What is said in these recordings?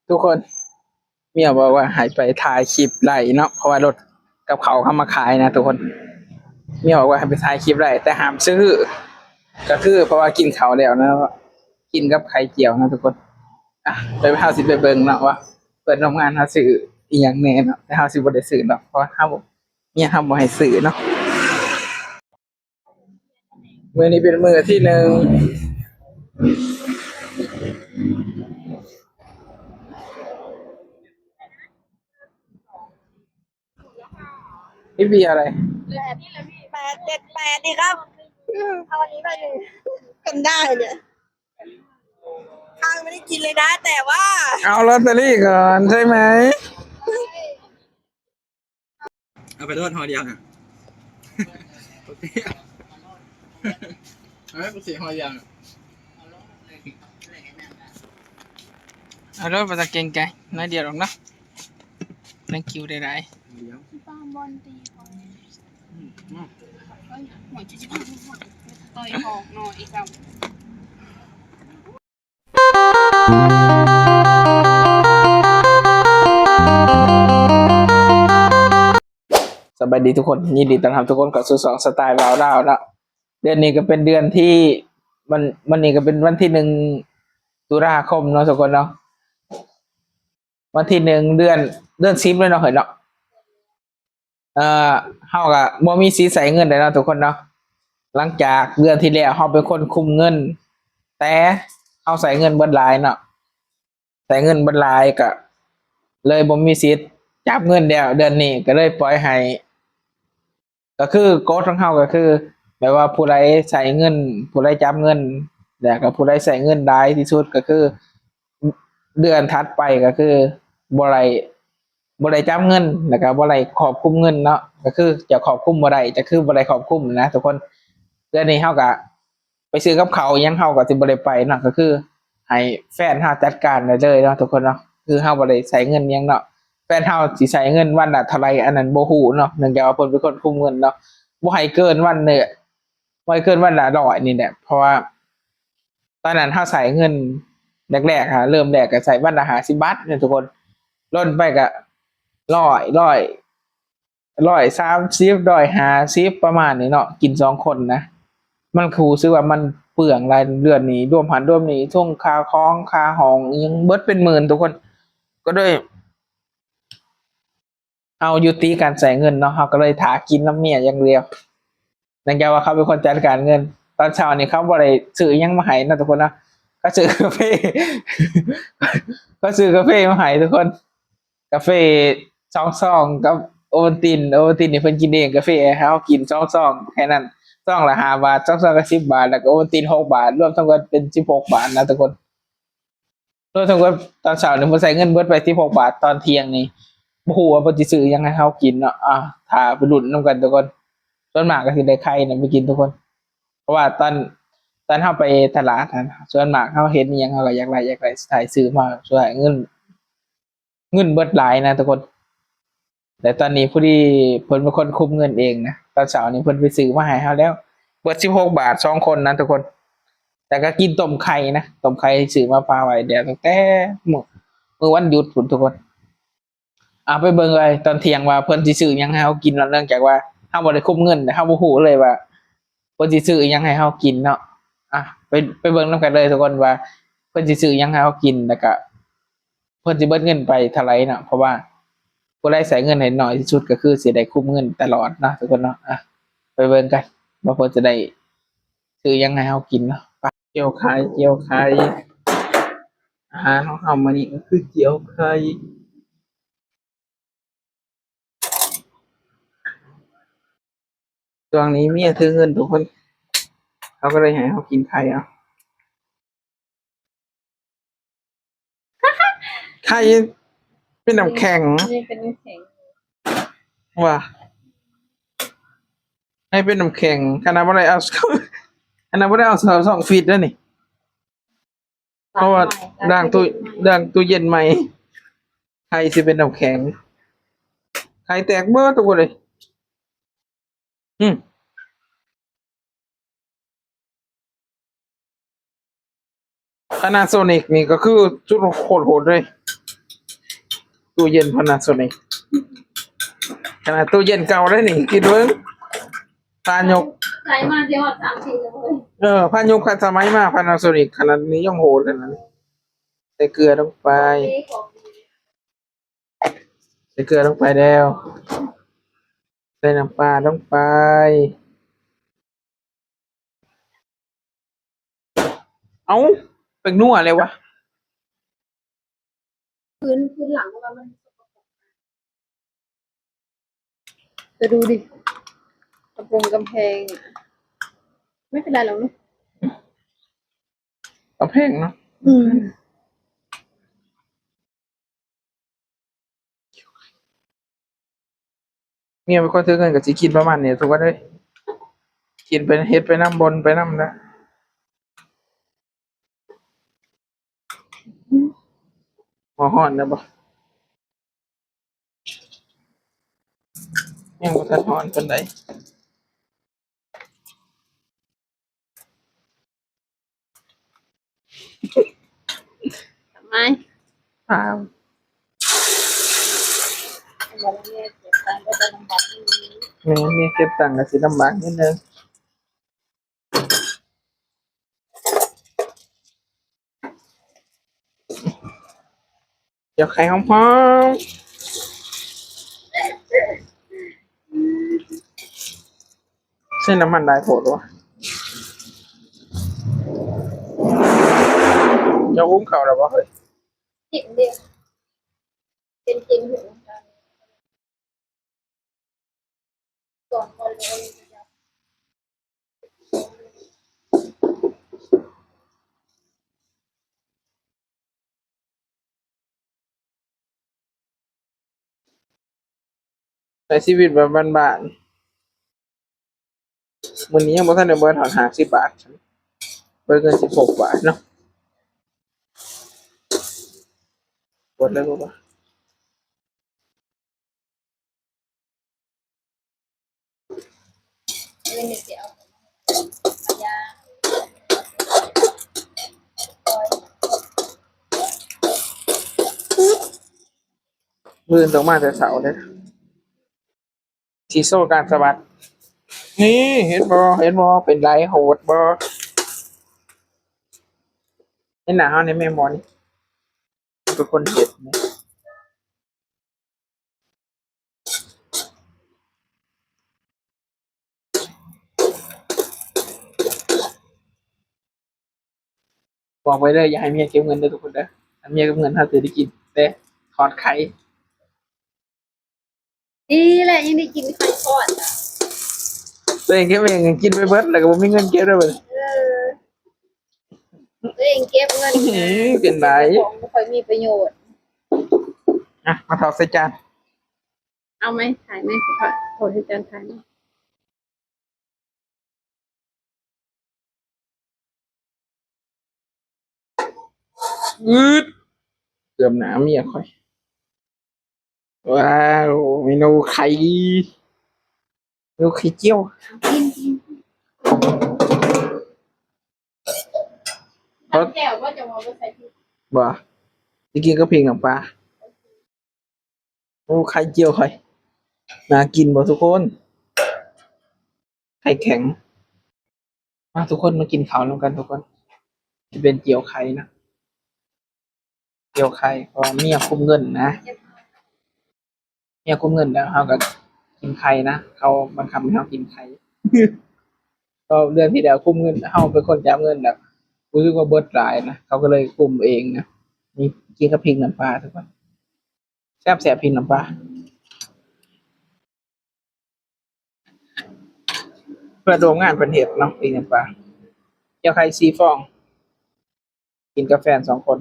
ທຸກຄົນ ເມຍບອກວ່າໃຫ້ໄປຖ່າຍຄລິບໄລເນາະ ເພາະວ່າລົດກັບເຂົ້າເຮົາມາຂາຍນະທຸກຄົນ. ເມຍບອກວ່າໃຫ້ໄປຖ່າຍຄລິບໄລ ແຕ່ຫ້າມຊື້ ກໍຄືເພາະວ່າກິນເຂົ້າແລ້ວນະ ກິນກັບໄຂ່ຈຽວນະທຸກຄົນ. ອ່ະ ດຽວເຮົາຊິໄປເບິ່ງເນາະວ່າເພື່ອນຮ່ວມງານເຮົາຊື້ອີ່ຫຍັງແດ່ເນາະ ແຕ່ເຮົາຊິບໍ່ໄດ້ຊື້ດອກ ເພາະວ່າເຮົາ ເມຍເຮົາບໍ່ໃຫ້ຊື້ເນາະ. ມື້ນີ້ເປັນມື້ທີໜຶ່ງ ນີ້ເບຍອະໄລ? ແປດ ເຈັດ ແປດ ນີ້ຄັບ ເອົາອັນນີ້ໄປເລີຍ ກັນໄດ້ເລີຍ. ຂ້າວຍັງບໍ່ໄດ້ກິນເລີຍນະ ແຕ່ວ່າ ເອົາລອດເຕີຣີກ່ອນໃຊ່ໄໝ? ເອົາໄປໂລດຫໍ່ດຽວນະ ໂອເຄ ເອົາໄປເສຫໍ່ດຽວນະ ເອົາໂລດ ບໍ່ຕ້ອງເກງໃຈ ໜ້ອຍດຽວດອກເນາະ. Thank you ຫຼາຍໆ ດຽວ ຊິຕາມບ່ອນຕີ ອືມ ໂອ້ຍ ຫົວຈະຊິ ຕ່ອຍອອກເນາະ ອີກແລ້ວ. ສະບາຍດີທຸກຄົນ ຍິນດີຕ້ອນຮັບທຸກຄົນເຂົ້າສູ່ຊ່ອງສະໄຕລາວລາວເນາະ. ເດືອນນີ້ກໍເປັນເດືອນທີ່ ວັນ ວັນນີ້ກໍເປັນວັນທີໜຶ່ງຕຸລາຄົມເນາະທຸກຄົນເນາະ. ວັນທີໜຶ່ງເດືອນ ເດືອນສິບແລ້ວເນາະເຮີ້ຍເນາະ. ເອີ ເຮົາກໍບໍ່ມີສິດໃຊ້ເງິນໄດ້ເນາະທຸກຄົນເນາະ. ຫຼັງຈາກເດືອນທີ່ແລ້ວເຮົາເປັນຄົນຄຸມເງິນ ແຕ່ເຮົາໃຊ້ເງິນເບິດຫຼາຍເນາະ ໃຊ້ເງິນເບິດຫຼາຍ ກໍເລີຍບໍ່ມີສິດຈັບເງິນແລ້ວ. ເດືອນນີ້ກໍເລີຍປ່ອຍໃຫ້ ກໍຄືກົດຂອງເຮົາກໍຄື ແບບວ່າຜູ້ໃດໃຊ້ເງິນ ຜູ້ໃດຈັບເງິນ ແລ້ວກໍຜູ້ໃດໃຊ້ເງິນຫຼາຍທີ່ສຸດ ກໍຄືເດືອນຖັດໄປກໍຄືບໍ່ໄດ້ ບໍ່ໄດ້ຈັບເງິນ ແລ້ວກໍບໍ່ໄດ້ຄວບຄຸມເງິນເນາະ. ກໍຄືຈະຄວບຄຸມບໍ່ໄດ້ ກໍຄືບໍ່ໄດ້ຄວບຄຸມນະທຸກຄົນ. ເດືອນນີ້ເຮົາກໍ ໄປຊື້ກັບເຂົ້າອີ່ຫຍັງເຮົາກໍຊິບໍ່ໄດ້ໄປເນາະ ກໍຄືໃຫ້ແຟນເຮົາຈັດການໄດ້ເລີຍເນາະທຸກຄົນເນາະ. ຄືເຮົາບໍ່ໄດ້ໃຊ້ເງິນຫຍັງເນາະ ແຟນເຮົາຊິໃຊ້ເງິນວັນລະເທົ່າໃດ ອັນນັ້ນບໍ່ຮູ້ເນາະ ເນື່ອງຈາກວ່າເພິ່ນເປັນຄົນຄຸມເງິນເນາະ. ບໍ່ໃຫ້ເກີນວັນເລີຍ ບໍ່ໃຫ້ເກີນວັນລະຮ້ອຍນີ້ແຫຼະ ເພາະວ່າຕອນນັ້ນເຮົາໃຊ້ເງິນແລກໆ ເລີ່ມແລກກໍໃຊ້ວັນລະຫ້າສິບບາດເນາະທຸກຄົນ. ລົດໄປກໍຮ້ອຍ ຮ້ອຍ ຮ້ອຍສາມສິບ ຮ້ອຍຫ້າສິບ ປະມານນີ້ເນາະ ກິນສອງຄົນນະ. ມັນຮູ້ສຶກວ່າມັນເປືອງຫຼາຍ ເດືອນນີ້ລວມຫັ້ນລວມນີ້ ທັງຄ່າຂອງ ຄ່າຫ້ອງ ອີ່ຫຍັງເບິດເປັນໝື່ນທຸກຄົນ. ກໍເລີຍເອົາຍຸຕິການໃຊ້ເງິນເນາະ ເຮົາກໍເລີຍຖ້າກິນນຳເມຍຢ່າງດຽວ. ເນື່ອງຈາກວ່າເຂົາເປັນຄົນຈັດການເງິນ ຕອນເຊົ້ານີ້ເຂົາບໍ່ໄດ້ຊື້ຫຍັງມາໃຫ້ເນາະທຸກຄົນເນາະ. ເຂົາຊື້ກາເຟ ເຂົາຊື້ກາເຟມາໃຫ້ທຸກຄົນ. ກາເຟສອງຊອງກັບໂອວັນຕິນ ໂອວັນຕິນນີ້ເພິ່ນກິນເອງ ກາເຟໃຫ້ເຮົາກິນສອງຊອງແຄ່ນັ້ນ ຊອງລະຫ້າບາດ ສອງຊອງກໍສິບບາດ ແລ້ວກໍໂອວັນຕິນຫົກບາດ ລວມທັງໝົດເປັນສິບຫົກບາດນະທຸກຄົນ. ລວມທັງໝົດຕອນເຊົ້ານີ້ເພິ່ນໃຊ້ເງິນເບິດໄປສິບຫົກບາດ ຕອນທ່ຽງນີ້ບໍ່ຮູ້ວ່າເພິ່ນຊິຊື້ຫຍັງໃຫ້ເຮົາກິນເນາະ. ອ່າ ຖ້າໄປລຸ້ນນຳກັນທຸກຄົນ. ສ່ວນມາກກໍຊິໄດ້ໄຂ່ນະໄປກິນທຸກຄົນ ເພາະວ່າຕອນ ຕອນເຮົາໄປຕະຫຼາດຫັ້ນ ສ່ວນມາກເຮົາເຫັນອີ່ຫຍັງເຮົາກໍຢາກໄດ້ ຢາກໄດ້ ຊິໄດ້ຊື້ມາຊ່ວຍເງິນ ເງິນເບິດຫຼາຍນະທຸກຄົນ. ແລະຕອນນີ້ພໍດີເພິ່ນເປັນຄົນຄຸມເງິນເອງນະ ຕອນເຊົ້ານີ້ເພິ່ນໄປຊື້ມາໃຫ້ເຮົາແລ້ວ ເບິດສິບຫົກບາດສອງຄົນນະທຸກຄົນ. ແຕ່ກໍກິນຕົ້ມໄຂ່ນະ ຕົ້ມໄຂ່ຊື້ມາຝາກໄວ້ແລ້ວຕັ້ງແຕ່ມື້ ມື້ວັນຢຸດພຸ້ນທຸກຄົນ. ເອົາໄປເບິ່ງເລີຍຕອນທ່ຽງວ່າເພິ່ນຊິຊື້ຫຍັງໃຫ້ເຮົາກິນເນາະ ເນື່ອງຈາກວ່າເຮົາບໍ່ໄດ້ຄຸມເງິນ ເຮົາບໍ່ຮູ້ເລີຍວ່າເພິ່ນຊິຊື້ຫຍັງໃຫ້ເຮົາກິນເນາະ. ອ່ະ ໄປ ໄປເບິ່ງນຳກັນເລີຍທຸກຄົນວ່າເພິ່ນຊິຊື້ຫຍັງໃຫ້ເຮົາກິນ ແລ້ວກະ ເພິ່ນຊິເບິດເງິນໄປເທົ່າໃດເນາະ ເພາະວ່າຜູ້ໃດໃຊ້ເງິນໃຫ້ໜ້ອຍທີ່ສຸດກໍຄືຊິໄດ້ຄຸມເງິນຕະຫຼອດເນາະທຸກຄົນເນາະ. ອ່ະ ໄປເບິ່ງກັນວ່າເພິ່ນຈະໄດ້ຊື້ຫຍັງໃຫ້ເຮົາກິນເນາະ. ໄປ ເຈີ່ຍໄຂ່ ເຈີ່ຍໄຂ່ ອາຫານຂອງເຮົາມື້ນີ້ກໍຄືເຈີ່ຍໄຂ່. ຊ່ວງນີ້ເມຍຖືເງິນທຸກຄົນ ເຂົາກໍເລີຍໃຫ້ເຮົາກິນໄຂ່ເອົາ. ໄຂ່ເປັນນ້ຳແຂງ ນີ້ເປັນນ້ຳແຂງ ວ່າ ໄຂ່ເປັນນ້ຳແຂງ ຂະໜາດບໍ່ໄດ້ເອົາ ຂະໜາດບໍ່ໄດ້ເອົາເຂົ້າຊ່ອງຟຣີດເດ້ນີ້. ເພາະວ່າລ້າງຕູ້ ລ້າງຕູ້ເຢັນໃໝ່ ໄຂ່ຊິເປັນນ້ຳແຂງ ໄຂ່ແຕກເບິດທຸກຄົນເອີຍ. ອືມ Panasonic ນີ້ກໍຄືສຸດໂຄດໂຫດເລີຍ. ຕູ້ເຢັນ Panasonic ຂະໜາດຕູ້ເຢັນເກົ່າໄດ໋ນີ້ ຄິດເບິ່ງ ພາຍົກ ໃຊ້ມາຊິຮອດສາມປີແລ້ວເວີຍ. ເອີ ພາຍຸກທັນສະໄໝມາ Panasonic ຂະໜາດນີ້ຍັງໂຫດຂະໜາດນີ້. ໃສ່ເກືອລົງໄປ ໃສ່ເກືອລົງໄປແລ້ວ ໃສ່ນ້ຳປາລົງໄປ. ເອົ້າ ແປ້ງນົວແລ້ວວະ. ພື້ນ ພື້ນຫຼັງວ່າມັນ ແຕ່ດູດິ ກຳໂປງກຳແພງ ໄມ່ເປັນໄລຫຼອກເນາະ ກຳແພງເນາະ. ອືມ. ເມຍເປັນຄົນຖືເງິນກໍຊິຄິດປະມານນີ້ທຸກຄົນເອີຍ ຄິດໄປ ເຮັດໄປນຳ ບ່ອນໄປນຳນະ. ຫົວຮ້ອນແລ້ວບໍ່? ຍັງບໍ່ທັນຮ້ອນປານໃດ. ທຳໄມ? ຖາມ. ແມ່ນ ເມຍເກັບຕັງກໍຊິລຳບາກນິດໜຶ່ງ. ດຽວໄຂ່ຫອມໆ ໃສ່ນ້ຳມັນຫຼາຍໂພດວະ. ເຈົ້າຫຸງເຂົ້າແລ້ວບໍ່ເຮີ້ຍ? ກິນເດ້ ເປັນກິນຫຸງ. ໃຊ້ຊີວິດແບບບ້ານໆ ມື້ນີ້ຍັງບໍ່ທັນໄດ້ເບິດຮອດຫ້າສິບບາດ ເບິດເງິນສິບຫົກບາດເນາະ. ເບິດແລ້ວບໍ່ວະ? ມື້ອື່ນຕ້ອງມາແຕ່ເຊົ້າເດີ້ ຊິໂຊການສະບັດ. ນີ້ ເຫັນບໍ່ ເຫັນບໍ່ ເປັນໄດ ໂຫດບໍ່? ເຫັນໜ້າເຮົາໃນແມ່ໝໍນີ້ ເປັນຄົນເຮັດນີ້. ບອກໄວ້ເດີ ຢ່າໃຫ້ເມຍເກັບເງິນເດີທຸກຄົນເດີ. ຄັນເມຍເກັບເງິນ ເຮົາຈະໄດ້ກິນແຕ່ທອດໄຂ່ ດີແຫຼະ ຍັງໄດ້ກິນໄຂ່ທອດ. ຕົວເອງເກັບເອງ ກິນໄປເບິດ ແລ້ວກໍບໍ່ມີເງິນເກັບແລ້ວບັດນີ້. ເອີ ຕົວເອງເກັບເງິນ ເປັນໄດ ຂອງບໍ່ຄ່ອຍມີປະໂຫຍດ. ອ່ະ ມາຖອກໃສ່ຈານ. ເອົາໄໝ? ຖ່າຍໄໝ? ຖອກໃສ່ຈານ ຖ່າຍໄໝ? ອືດ ເກືອບໜ້າເມຍຂ້ອຍ. ວ້າວ ເມນູໄຂ່ ເມນູໄຂ່ຈຽວ. ກິນ ກິນ ແຈ່ວບໍ່? ຈະບໍ່ໃສ່ ບໍ່ ຊິກິນກັບພິກນ້ຳປາ. ໂອ້ ໄຂ່ຈຽວຂ້ອຍ ໜ້າກິນບໍ່ທຸກຄົນ? ໄຂ່ແຂງ. ມາທຸກຄົນ ມາກິນເຂົ້ານຳກັນທຸກຄົນ. ຊິເປັນຈຽວໄຂ່ນະ ຈຽວໄຂ່ ເພາະວ່າເມຍຄຸມເງິນນະ ເມຍຄຸມເງິນແລ້ວ ເຮົາກໍກິນໄຂ່ນະ ເຂົາບັງຄັບໃຫ້ເຮົາກິນໄຂ່. ກໍເດືອນທີ່ແລ້ວຄຸມເງິນ ເຮົາເປັນຄົນຈັບເງິນແບບ ຮູ້ສຶກວ່າເບິດຫຼາຍນະ ເຂົາກໍເລີຍຄຸມເອງນະ. ນີ້ກິນກັບພິກນ້ຳປາທຸກຄົນ ແຊບໆ ພິກນ້ຳປາ. ເພື່ອນຮ່ວມງານເພິ່ນເຮັດເນາະ ປີກນ້ຳປາ ແຈ່ວໄຂ່ສີ່ຟອງ ກິນກັບແຟນສອງຄົນ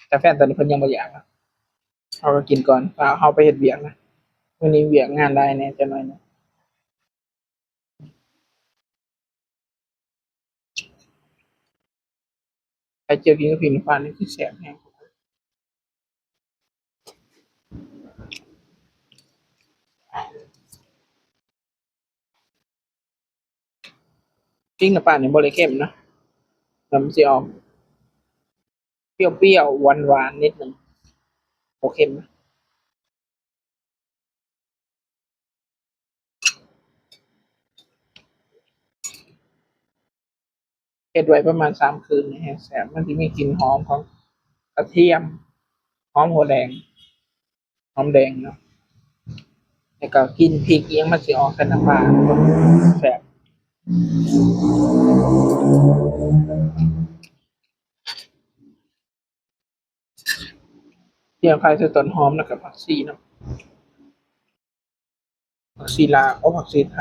ແຕ່ແຟນຕອນນີ້ເພິ່ນຍັງບໍ່ຢາກເນາະ ເຮົາກໍກິນກ່ອນ ເຮົາໄປເຮັດວຽກນະ ມື້ນີ້ວຽກງານຫຼາຍແດ່ຈັກໜ້ອຍໜຶ່ງ. ໄຂ່ຈຽວກິນກັບພິກນ້ຳປານີ້ຄືແຊບແຮງ. ພິກນ້ຳປານີ້ບໍ່ໄດ້ເຄັມນະ ແລ້ວມັນຊິອອກປ່ຽວໆ ຫວານໆ ນິດໜຶ່ງ ບໍ່ເຄັມນະ. ຮັດໄວ້ປະມານສາມຄືນນີ້ແຮງແຊບ. ມັນຊິມີກິ່ນຫອມຂອງກະທຽມ, ຫອມຫົວແດງ, ຫອມແດງເນາະ, ແລ້ວກໍກິ່ນພິກອີ່ຫຍັງມັນຊິອອກໃສ່ນ້ຳປາ, ແຊບ. ຈຽວໄຂ່ໃສ່ຕົ້ນຫອມ ແລ້ວກໍຜັກຊີນຳ, ຜັກຊີລາວ ໂອ ຜັກຊີໄທ.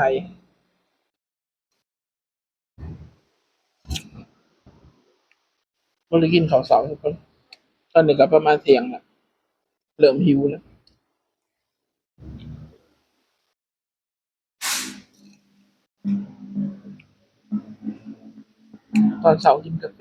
ບໍ່ໄດ້ກິນເຂົ້າເຊົ້າທຸກຄົນ, ຕອນນີ້ກໍປະມານທ່ຽງລະ, ເລີ່ມຫິວລະ. ຕອນເຊົ້າກິນກາເຟ.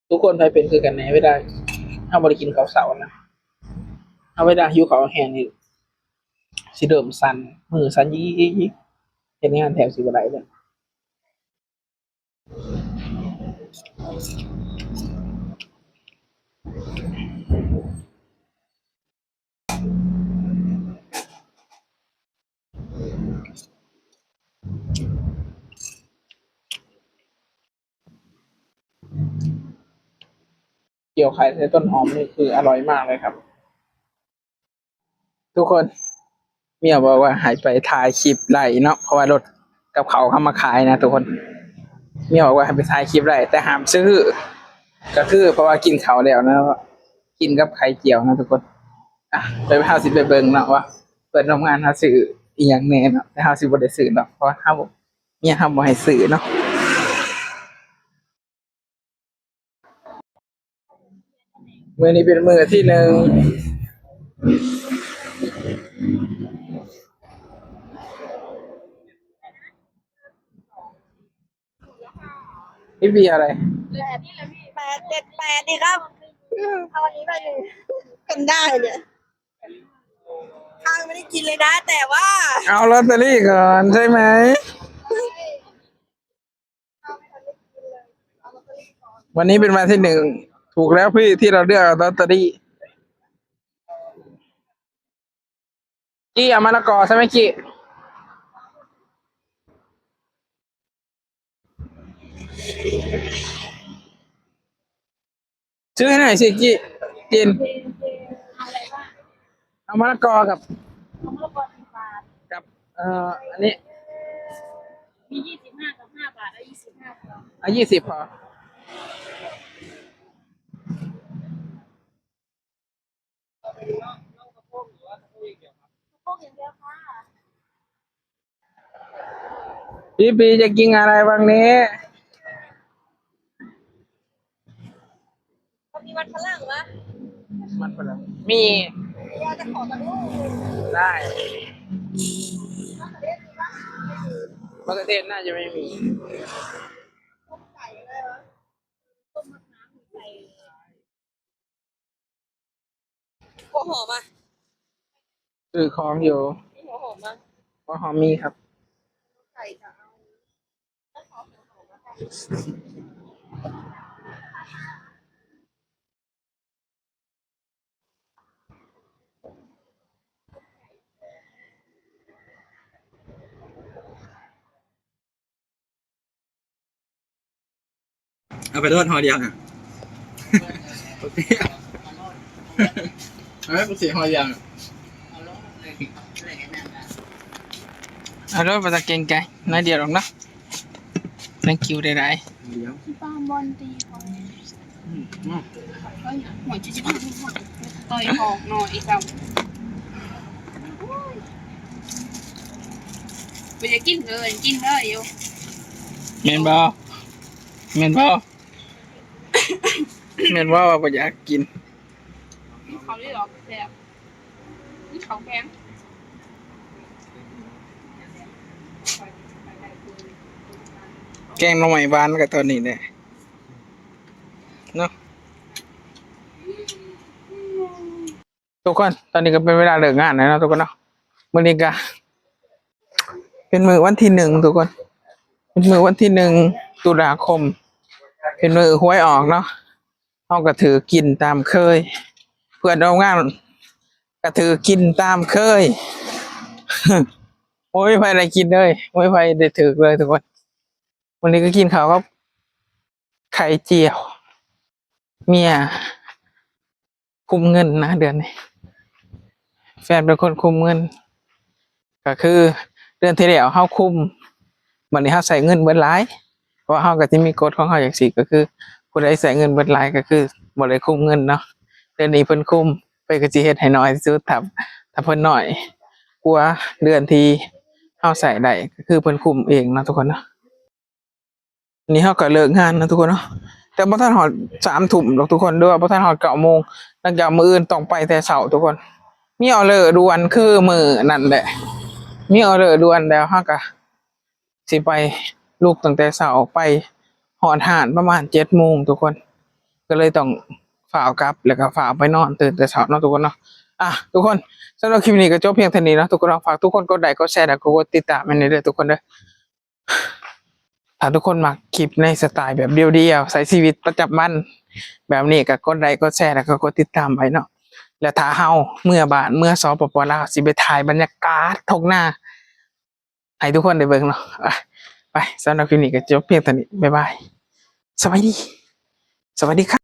ທຸກຄົນໃຜເປັນຄືກັນແດ່? ເວລາເຮົາບໍ່ໄດ້ກິນເຂົ້າເຊົ້ານະ, ເຮົາເວລາຫິວເຂົ້າແຮງນີ້ ຊິເລີ່ມສັ່ນ, ມືສັ່ນຍິກໆ, ເຮັດງານແທບຊິບໍ່ໄດ້ເລີຍ. ຈຽວໄຂ່ໃສ່ຕົ້ນຫອມນີ້ຄືອະລ່ອຍມາກເລີຍຄັບ. ທຸກຄົນ ເມຍບອກວ່າໃຫ້ໄປຖ່າຍຄລິບໄລຟ໌ເນາະ ເພາະວ່າລົດກັບເຂົ້າເຮົາມາຂາຍນະທຸກຄົນ. ເມຍບອກວ່າໃຫ້ໄປຖ່າຍຄລິບໄລຟ໌ ແຕ່ຫ້າມຊື້ ກໍຄືເພາະວ່າກິນເຂົ້າແລ້ວນະ, ກິນກັບໄຂ່ຈຽວນະທຸກຄົນ. ອ່ະ ໄປ ເຮົາຊິໄປເບິ່ງເນາະວ່າເພິ່ນຮ່ວມງານເຮົາຊື້ອີ່ຫຍັງແດ່ເນາະ, ແຕ່ເຮົາຊິບໍ່ໄດ້ຊື້ດອກ ເພາະວ່າເຮົາ ເມຍເຮົາບໍ່ໃຫ້ຊື້ເນາະ. ມື້ນີ້ເປັນມື້ທີໜຶ່ງ. ນີ້ເບີອະໄລ? ແປດ ແປດ ເຈັດ ແປດ ນີ້ຄັບ. ເອົາອັນນີ້ໄປເລີຍ ກັນໄດ້ເລີຍ. ຂ້າວຍັງໄມ່ໄດ້ກິນເລີຍນະ ແຕ່ວ່າ ເອົາລອດເຕີຣີກ່ອນໃຊ່ໄໝ? ວັນນີ້ເປັນວັນທີໜຶ່ງ ຖືກແລ້ວພີ່ ທີ່ເຮົາເລືອກເອົາລອດເຕີຣີ. ຈີ້ ເອົາມະລະກອໃຊ່ໄໝຈີ້? ຊື້ໃຫ້ໜ້ອຍຊິ ຈີ້ ຈີນ. ເອົາມະລະກອກັບ ເອົາມະລະກອສິບບາດ ກັບ ເອີ ອັນນີ້ ມີຍີ່ສິບຫ້າກັບຫ້າບາດ ເອົາຍີ່ສິບຫ້າ ເອົາຍີ່ສິບພໍ. ພີ່ປີຈະກິນອະໄລວັນນີ້? ເຂົາມີມັນຝຣັ່ງວະ? ມັນຝຣັ່ງ ມີ. ຢາກຈະຂໍກະດູກ. ໄດ້. ມະເຂືອເທດມີປະ? ມະເຂືອເທດໜ້າຈະໄມ່ມີ. ຕົ້ມໄກ່ໄດ້ວະ? ຕົ້ມໝາກນາວໃສ່ ຫົວຫອມອະ? ຊື້ຂອງຢູ່. ມີຫົວຫອມອະ? ຫົວຫອມມີຄັບ. ໄກ່ກະເອົາ. ເອົາໄປໂລດຫໍ່ດຽວນະ. ໂອເຄ ເອົາໄປປຶກເສຫໍ່ດຽວນະ. ເອົາໂລດ ບໍ່ຕ້ອງເກງໃຈ ໜ້ອຍດຽວດອກເນາະ. Thank you ຫຼາຍໆ. ດຽວ ຊິຕາມບ່ອນຕີຂອງ ອືມ ຫົວຈະຊິພັງ ຕ່ອຍອອກໜໍ່ອີກແລ້ວ. ບໍ່ຢາກກິນເລີຍ ກິນເລີຍຢູ່. ແມ່ນບໍ່? ແມ່ນບໍ່? ແມ່ນບໍ່ວ່າບໍ່ຢາກກິນ? ເຂົາເລີຍດອກແຊບ ມີເຂົ້າແກງ ແກງໜໍ່ໄມ້ຫວານກໍຕອນນີ້ແຫຼະເນາະ. ທຸກຄົນ ຕອນນີ້ກໍເປັນເວລາເລີກງານແລ້ວເນາະທຸກຄົນເນາະ. ມື້ນີ້ກໍເປັນມື້ວັນທີໜຶ່ງທຸກຄົນ. ມື້ວັນທີໜຶ່ງ ຕຸລາຄົມ ເປັນມື້ຫວຍອອກເນາະ, ເຮົາກໍຖືກກິນຕາມເຄີຍ, ເພື່ອນຮ່ວມງານກໍຖືກກິນຕາມເຄີຍ. ໂອ້ຍ ໃຜໄດ້ກິນເລີຍ, ໂອ້ຍ ໃຜໄດ້ຖືກເລີຍທຸກຄົນ. ມື້ນີ້ກໍກິນເຂົ້າກັບໄຂ່ຈຽວ. ເມຍຄຸມເງິນນະເດືອນນີ້, ແຟນເປັນຄົນຄຸມເງິນ. ກໍຄືເດືອນທີ່ແລ້ວເຮົາຄຸມ, ບັດນີ້ເຮົາໃຊ້ເງິນເບິດຫຼາຍ, ເພາະວ່າເຮົາກໍຊິມີກົດຂອງເຮົາຈັ່ງຊີ້, ກໍຄືຜູ້ໃດໃຊ້ເງິນເບິດຫຼາຍກໍຄືບໍ່ໄດ້ຄຸມເງິນເນາະ. ເດືອນນີ້ເພິ່ນຄຸມ, ເພິ່ນກໍຊິເຮັດໃຫ້ໜ້ອຍທີ່ສຸດ. ຖ້າ ຖ້າເພິ່ນໜ້ອຍກວ່າເດືອນທີ່ເຮົາໃຊ້ໄດ້ ກໍຄືເພິ່ນຄຸມເອງເນາະທຸກຄົນເນາະ. ນີ້ເຮົາກໍເລີກງານເນາະທຸກຄົນເນາະ, ແຕ່ບໍ່ທັນຮອດສາມທຸ່ມດອກທຸກຄົນ, ຫຼືວ່າບໍ່ທັນຮອດເກົ້າໂມງ. ຫຼັງຈາກມື້ອື່ນຕ້ອງໄປແຕ່ເຊົ້າທຸກຄົນ, ມີອໍເດີດ່ວນຄືມື້ນັ້ນແຫຼະ, ມີອໍເດີດ່ວນແລ້ວ ເຮົາກໍຊິໄປລຸກຕັ້ງແຕ່ເຊົ້າ, ໄປຮອດຮ້ານປະມານເຈັດໂມງທຸກຄົນ, ກໍເລີຍຕ້ອງຟ້າວກັບ ແລ້ວກໍຟ້າວໄປນອນ, ຕື່ນແຕ່ເຊົ້າເນາະທຸກຄົນເນາະ. ອ່ະ ທຸກຄົນ, ສຳລັບຄລິບນີ້ກໍຈົບພຽງເທົ່ານີ້ເນາະທຸກຄົນເນາະ. ຝາກທຸກຄົນກົດໄລ ກົດແຊ ແລ້ວກໍກົດຕິດຕາມໃຫ້ແດ່ເດີທຸກຄົນເດີ. ຖ້າທຸກຄົນມັກຄລິບໃນສະໄຕແບບດຽວໆ ໃຊ້ຊີວິດປະຈຳວັນແບບນີ້ ກໍກົດໄລ ກົດແຊ ແລ້ວກໍກົດຕິດຕາມໄວ້ເນາະ. ແລ້ວຖ້າເຮົາເມືອບ້ານ ເມືອ ສປປ ລາວ ຊິໄປຖ່າຍບັນຍາກາດທົ່ງນາໃຫ້ທຸກຄົນໄດ້ເບິ່ງເນາະ. ອ່ະ ໄປ, ສຳລັບຄລິບນີ້ກໍຈົບພຽງເທົ່ານີ້. ບາຍບາຍ. ສະບາຍດີ. ສະຫວັດດີຄັບ.